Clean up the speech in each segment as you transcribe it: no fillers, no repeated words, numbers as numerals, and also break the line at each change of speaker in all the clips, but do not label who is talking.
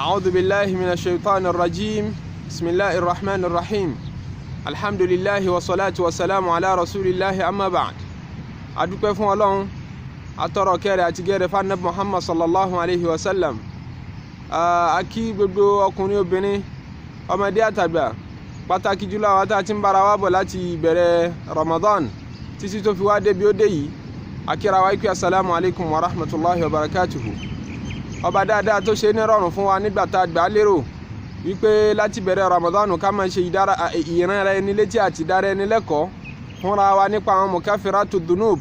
أعوذ بالله من الشيطان الرجيم. بسم الله الرحمن الرحيم. الحمد لله والصلاة والسلام على رسول الله، أما بعد. Adúpẹ́ fún Ọlọ́run, atọrọ kẹrẹ àti gẹrẹ fún Muhammad sallallahu alayhi wa sallam. A kí gbogbo ọkùnrin, obìnrin, ọmọdé àtàgbà, pàtàkì jùlọ àwọn tá a ti ń bára wa bọ̀ láti ìbẹ̀rẹ̀ Ramadan títí tó fi wá débi ó dé yìí. A kíra wa ikú asalaamu alaykum wa rahmatulahi wa barakatuhu. Ọba dáadáa tó ṣe ní rọrùn fún wa nígbà tá a gbà á lérò wípé láti bẹ̀rẹ̀ Ramadan ká máa ṣe ìran ẹni létí àti ìdára ẹni lẹ́kọ̀ọ́ fúnra wa nípa àwọn mukafiratu dunub,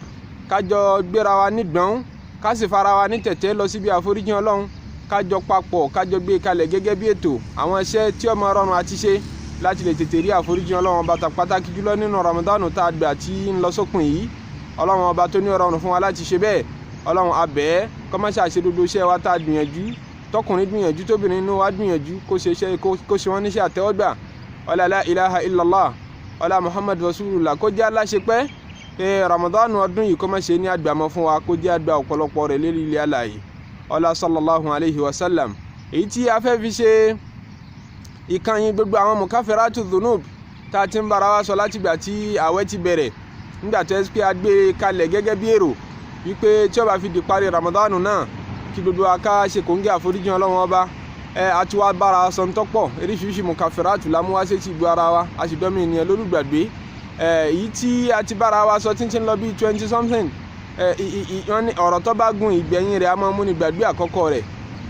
kájọ gbéra wa nígbọ̀n, ká sì fara wa ní tẹ̀tẹ̀ lọ síbi àforíjì Ọlọ́run, kájọ papọ̀, kájọ gbé kalẹ̀ gẹ́gẹ́ bí ètò àwọn iṣẹ́ tí ó máa rọrùn àti ṣe láti lè tètè rí àforíjì Ọlọ́run Ọba, pàtàkì jùlọ nínú Ramadan tá a gbà tí ń lọ sópin yìí. Ọlọ́run Ọba tó ní rọrùn fún wa láti ṣe bẹ́ẹ̀, Ọlọ́run abẹ́ kọ́mọ́ṣà ṣe gbogbo iṣẹ́ wa tá a gbìyànjú, tọkùnrin gbìyànjú, tóbìnrin inú wa gbìyànjú, kó ṣe iṣẹ́, kó ṣe wọ́n níṣẹ́ àtẹ́wọ́gbà. Ọlá la ilaha illallah, ọlá Muhammad rasulullah. Kó jẹ́ aláṣepẹ́ Ramadan ọdún yìí, kó má ṣe ní àgbàmọ́ fún wa, kó jẹ́ àgbà ọ̀pọ̀lọpọ̀ rẹ̀ lérí ilé alààyè. Ọlá sallallahu alayhi wa sallam. Èyí tí a fẹ́ fi ṣe ìkànnì gbogbo àwọn mukafiratu dhunub tá a ti ń bára wa sọ látìgbà tí àwẹ̀ ti bẹ̀rẹ̀, nígbà tó ẹ pé a gbé kalẹ̀ gẹ́gẹ́ bí èrò wípé tí ó bá fi di parí Ramadan náà, kí gbogbo wa ká ṣe kòńgẹ́ àforíjì Ọlọ́run Ọba. Ẹ àti wá bára sọ ń tọ́pọ̀ oríṣiríṣi mukafiratu lámú wá sétí ìgbọ́ ara wa, a sì dọ́mọ ènìyàn lólùgbàgbé. Ẹ èyí tí a ti bára wa sọ títí ń lọ bíi 20 something. Ẹ ọ̀rọ̀ tó bá gun ìgbẹ̀yìn rẹ̀, a máa mú ni gbàgbé àkọ́kọ́ rẹ̀,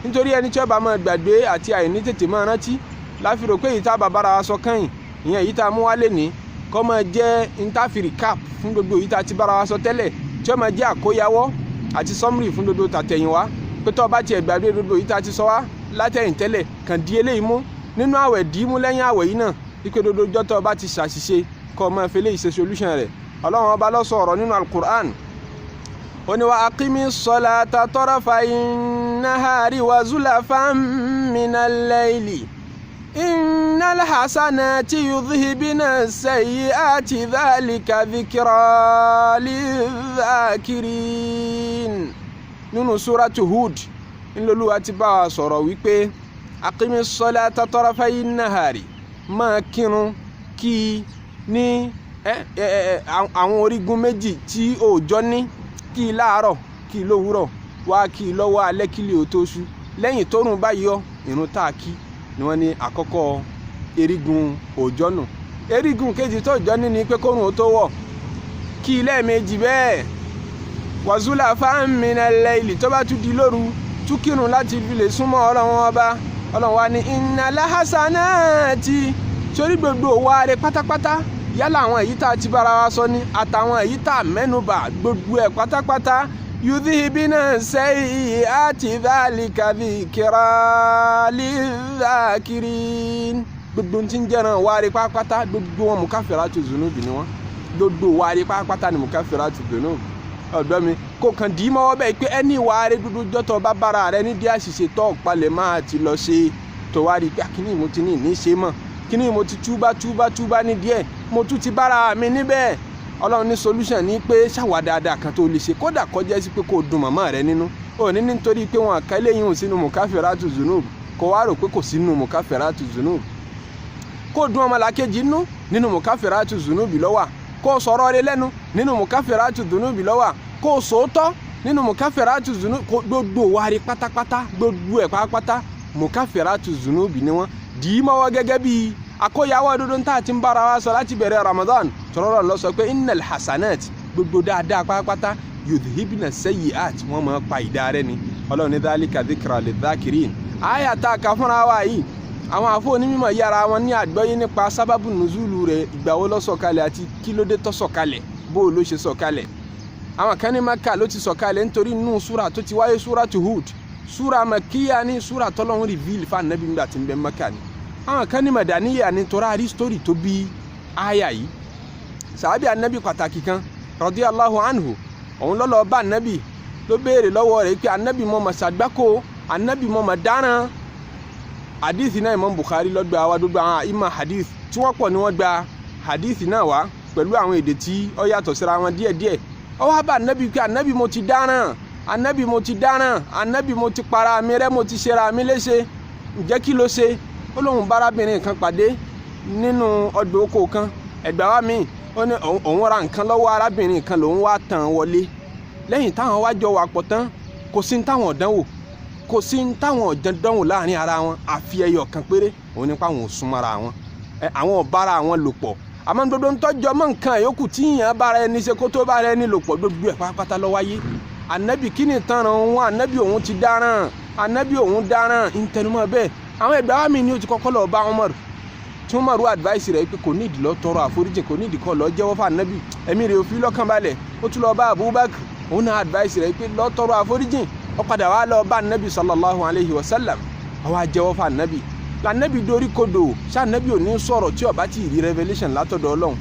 nítorí ẹni tí ó bá máa gbàgbé àti àìní tètè máa rántí láfi rò pé èyí tá a bá bára wa sọ kẹ́yìn, ìyẹn èyí tá a mú wálé ní, kó máa jẹ́ interfere cap fún gbogbo èyí tá a ti bára wa sọ tẹ́lẹ̀, tí ó máa jẹ́ àkóyawọ́ àti summary fún gbogbo tàtẹ̀yìnwá, pé tó o bá tiẹ̀ gbàgbé gbogbo èyí tá a ti sọ wá látẹ̀yìn tẹ́lẹ̀, kàn di eléyìí mú nínú àwẹ̀, dì í mú lẹ́yìn àwẹ̀ yìí náà, wípé gbogbo ọjọ́ tó o bá ti ṣàṣìṣe, kó o máa fi eléyìí ṣe solution rẹ̀. Ọlọ́run Ọba ló sọ ọ̀rọ̀ nínú Al-Qur'an, ó ní wa aqimi ssalata tarafayi nahari wa zulafan minal layli innal hasanati yudhhibna sayyiati dhalika dhikra lidhakirin. Nínú suratu Hud ńlọlúwa ti bá wa sọ̀rọ̀ wípé aqimi ssalata tarafayi nahari, máa kírun kí ní àwọn orígun méjì tí òòjọ́ ní, kí láàárọ̀, kí lówùúrọ̀, wá kí lọ́wọ́ alẹ́ kílẹ̀ ó tó ṣú, lẹ́yìn tóòrùn bá yọ. Ìrun tá a kí ni wọ́n ní àkọ́kọ́ erigun òòjọ́ nù. Erigun kejì tó òòjọ́ ní ni pé kórùn ó tó wọ̀, kí lẹ́ẹ̀mejì bẹ́ẹ̀. Wa zulafan minal layli, tó bá tún di lóru, tún kírun láti fi lè súnmọ́ Ọlọ́run Ọba. Ọlọ́run wa ní innal hasanati, sórí gbogbo wa rẹ pátápátá, yálà àwọn èyí tá a ti bára wa sọ ni àtàwọn èyí tá a mẹ́nubà, gbogbo ẹ̀ pátápátá, yudhibina sayyiati dhalika dhikra lidhakirin. Gbogbo tí ń jẹ́ràn wárí pátápátá, gbogbo wọn mukafiratu zunubi ni wọ́n. Gbogbo wárí pátápátá ni mukafiratu zunubi. Ọ̀dọ́ mi kò kàn dì í mọ́wọ́ bẹ́ẹ̀ pé ẹni wárí dúdú jọ́tọ̀ bá bára rẹ nídìí àṣìṣe tó palẹ̀ máa ti lọ ṣe, tó wá rí i pé kíní mo ti ní ìní ṣe mọ́, kíní mo ti túbá túbá túbá ní díẹ̀, mo tún ti bára mi níbẹ̀. Ọlọ́run ní solution ní pé ṣàwà dáadáa kan tó lè ṣe, kódà kọjá sí pé kò dùn màmá rẹ nínú. Ò ní nítorí pé wọn àká eléyìí hùn sínú mukafiratu zunub, kó wá rò pé kò sínú mukafiratu zunub. Kó dùn ọmọlàkejì nú, nínú mukafiratu zunubi ló wà. Kó sọ̀rọ̀ rẹ lẹ́nu, nínú mukafiratu zunubi ló wà. Kó sòótọ́, nínú mukafiratu zunubi. Gbogbo wárí pátápátá, gbogbo ẹ̀ pátápátá, mukafiratu zunubi ni wọ́n. Dì í mọ́wọ́ gẹ́gẹ́ bíi àkóyawọ́ dúdú tá a ti ń bára wa sọ láti bẹ̀rẹ̀ Ramadan. Tọ́lọ́rọ̀ lọ sọ pé innal hasanat, gbogbo dáadáa pátápátá, yudhibna sayyiat, wọ́n máa pa ìdá rẹ ni. Ọlọ́run ní dhalika dhikra lidhakirin. Àyà tá a kà fúnra wa yìí, àwọn àfọ onímọ̀ yára wọn ní àgbọ́yé nípa sábàbù nùzúlù rẹ̀, ìgbà wo ló sọ̀kalẹ̀ àti kí ló dé tó sọ̀kalẹ̀, bó ló ṣe sọ̀kalẹ̀. Àwọn kan ní Maka ló ti sọ̀kalẹ̀, nítorí nínú súra tó ti wáyé, súratu Hud, súra makiya ní, súra tọ́lọ́run reveal fún Ànábì nígbà tí ń bẹ Maka ni. Àwọn kan ní Madaniya ni, torí àrí story tó bí àyà yìí. Sàábì Ànábì pàtàkì kan, radiyallahu anhu, òun ló lọ bá Ànábì, ló béèrè lọ́wọ́ rẹ̀ pé, "Ànábì, mo mà ṣàgbákò, Ànábì, mo mà dáràn." Hadith náà, Imam Bukhari ló gbà wá. Gbogbo àwọn ìmọ̀ hadith tí wọ́n pọ̀ ni wọ́n gba hadith náà wá pẹ̀lú àwọn èdè tí ó yàtọ̀ síra wọn díẹ̀díẹ̀. Ó wá bá Ànábì pé, "Ànábì, mo ti dáràn. Ànábì, mo ti dáràn. Ànábì, mo ti para mi rẹ́, mo ti ṣera mi léṣe." Ǹjẹ́ kí ló ṣe? Ó lóun bárábìnrin kan pàdé nínú ọgbà oko kan. Ẹgbàá wa míì, ó ní òun ra nǹkan lọ́wọ́ arábìnrin kan, lòun wá tàn wọlé. Lẹ́yìn táwọn wá jọ wà pọ̀ tán, kò sí ní táwọn ọ̀dánwò, kò sí ní táwọn ọ̀dánwò láàrin ara wọn, àfi ẹyọ kan péré, òun nípa àwọn ò súnmọ́ra wọn, àwọn ò bára wọn lò pọ̀. Àmọ́ gbogbo ń tọ́jọ́ mọ́ nǹkan yòókù tí yàn bára ẹni ṣe kó tó bára ẹni lò pọ̀, gbogbo ẹ̀ pátápátá ló wáyé. Ànábì, kí ni ìtanràn òun? Ànábì, òun ti dáràn. Ànábì, òun dáràn. Ń tẹnumọ́ bẹ́ẹ̀. Àwọn ẹgbẹ́ wa mi ni ó ti kọ́kọ́ lọ bá Umar, tí Umar advice rẹ̀ pé kò nídìí lọ tọrọ àforíjì, kò nídìí kọ́ lọ jẹ́wọ́ fún ànábì, ẹ̀mí rẹ̀ ò fi lọ́kàn balẹ̀. Ó tún lọ bá Abubakar, òun náà advice rẹ̀ pé lọ tọrọ àforíjì. Ó padà wá lọ bá ànábì sallallahu alayhi wa sallam, ó wá jẹ́wọ́ fún ànábì. Lànàbì dorí kodò. Ṣànàbì ò ní sọ̀rọ̀ tí ó bá ti rí revelation látọ̀dọ̀ Ọlọ́run?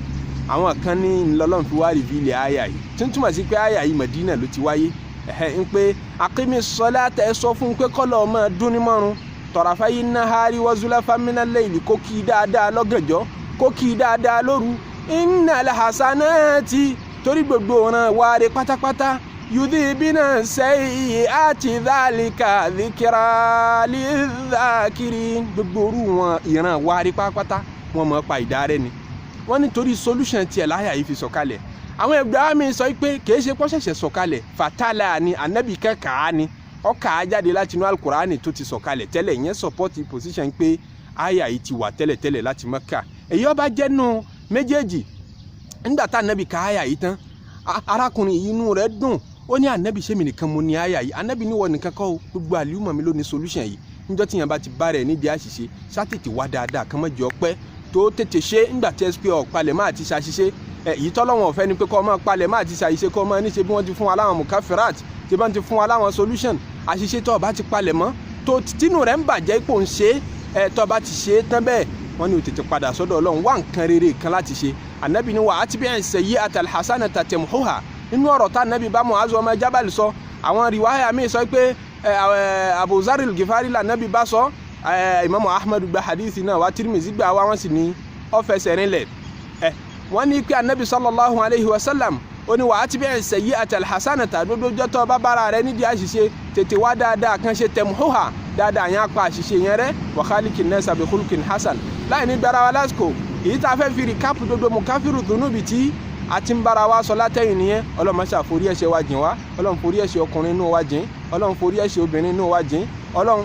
Àwọn kan ní ńlọlọ́run fi wá reveal àyà yìí, tí ń túmọ̀ sí pé àyà yìí, Mẹ̀dínà ló ti wáyé. Ẹ̀hẹ́ ń pé aqimi ssalata, ẹ sọ fún un pé kọ́lọ̀ ọmọ dún ní mọ́run, tarafayi nahari wa zulafa minal layli, kó kí dáadáa lọ́gànjọ́, kó kí dáadáa lóru. Innal hasanati, torí gbogbo ọ̀ràn wáre pátápátá, yudhibina sayyiati dhalika dhikra lidhakirin. Gbogbo orú wọn ìran wáre pátápátá, wọn mọ̀ pa ìdárẹ́ ni. Wọ́n nítorí solution tiẹ̀ láyà yìí fi sọ̀kalẹ̀. Àwọn ẹgbẹ́ mi sọ pé kìí ṣe pọ́ṣẹ̀ṣẹ̀ sọ̀kalẹ̀, fatala ni anabi kẹ́kàá ni ọkà á jáde láti inú alukurani tó ti sọ̀kalẹ̀ tẹ́lẹ̀. Ìyẹn support position pé àyà yìí ti wà tẹ́lẹ̀tẹ́lẹ̀ láti Mẹ́kà. Èyí ọba jẹ́nu méjèèjì. Nígbà tá anabi ka àyà yìí tán, arákùnrin yìí, inú rẹ̀ dùn. Ó ní, "Anabi, ṣé mi nìkan mo ní àyà yìí?" Anabi ní, "Wọ nìkan kọ́ o, gbogbo àlùmọ̀ mi ló ní solution yìí. Níjọ́ tí yẹn bá ti bá rẹ̀ nídìí àṣìṣe, sátètè wá dáadáa kán mọ́ jẹ́ ọpẹ́ tó tètè ṣe. Nígbà tí sp ọ̀palẹ̀ máa ti ṣàṣìṣe ẹ̀, èyí tọ́lọ́wọ̀n ọ̀fẹ́ ni pé kọ́ ọmọ palẹ̀ máa ti ṣàṣìṣe, kọ́ ọmọ níṣe bí wọ́n ti fún wa láwọn mukafirat, tí wọ́n ti fún wa láwọn solution. Àṣìṣe tó o bá ti palẹ̀ mọ́, tó tínú rẹ̀ ń bàjẹ́ ipò ń ṣe é, tó o bá ti ṣe é tán bẹ́ẹ̀, wọ́n ní o tètè padà sọ́dọ̀ Ọlọ́run, wá nǹkan rere kan láti ṣe. Ànábì ní wa atbi'i sayyi'ata alhasanata tamhuha. Nínú ọ̀rọ̀ tá ànábì bá Mu'adh ọmọ Jabal sọ, àwọn riwaya mi sọ pé Abu Zarr al-Ghifari lànábì bá sọ. Imam Ahmad gba hadithi náà wá, Tirmizi gbà wá, wọ́n sì ní ó fẹsẹ̀ rinlẹ̀. Wọ́n ní pé anabi sallallahu alayhi wa sallam, ó ní wa atbi'i sayyi'ata alhasanata, gbogbo ọjọ́ tó bá bára rẹ nídìí àṣìṣe, tètè wá dáadáa kan ṣe, tamhuha, dáadáa yẹn á pa àṣìṣe yẹn rẹ́. Wa khaliqin nasa bi khuluqin hasan. Láì ní gbára wa lásìkò, èyí tá a fẹ́ fi recap gbogbo mukafiru dhunubi tí a ti ń bára wa sọ látẹ̀yìn nìyẹn. Ọlọ́run má ṣàforí ẹ̀ṣẹ̀ wa jìn wá. Ọlọ́run, forí ẹ̀ṣẹ̀ ọkùnrin inú wa jìn. Ọlọ́run, forí ẹ̀ṣẹ̀ obìnrin inú wa jìn. Ọlọ́run,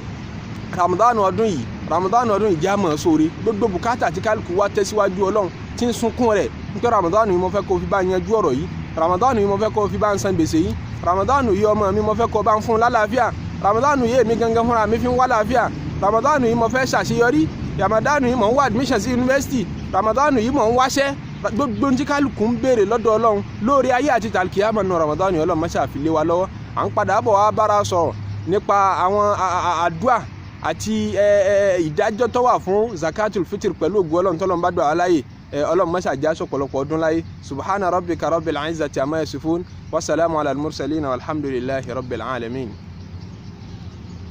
Ramadan ọdún yìí, Ramadan ọdún yìí, já mọ̀ sóore. Gbogbo bùkátà tí kálukú wa tẹ̀síwájú Ọlọ́run tí ń sunkún rẹ̀ nítorí Ramadan yìí, mo fẹ́ kó fi bá yanjú ọ̀rọ̀ yìí. Ramadan yìí, mo fẹ́ kó fi bá ń san gbèsè yìí. Ramadan yìí, ọmọ mi, mo fẹ́ kó bá ń fún lálàáfíà. Ramadan yìí, èmi gangan fúnra mi fi ń wá làáfíà. Ramadan yìí, mo fẹ́ ṣàṣeyọrí. Ramadan yìí, mò ń wá admission sí yunifásitì. Ramadan yìí, mò ń wáṣẹ́. Gbogbo tí kálukú ń béèrè lọ́dọ̀ Ọlọ́run lórí ayé àti tàlùkìyàmọ̀ nù Ramadan yìí, Ọlọ́run má ṣàfi lé wa lọ́wọ́. À ń padà bọ̀ wá bára sọ̀rọ̀ nípa àwọn àdúà àti ìdájọ́ tó wà fún zakatul fitr pẹ̀lú ògùn Ọlọ́run, tọ́lọ́run bá gbà wá láàyè. Ọlọ́run má ṣàjá sọ̀pọ̀lọpọ̀ ọdún láyé. Subhana rabbika rabbil izzati amma yasifun, wasalaamu ala al-mursalin, walhamdulillahi rabbil alamin.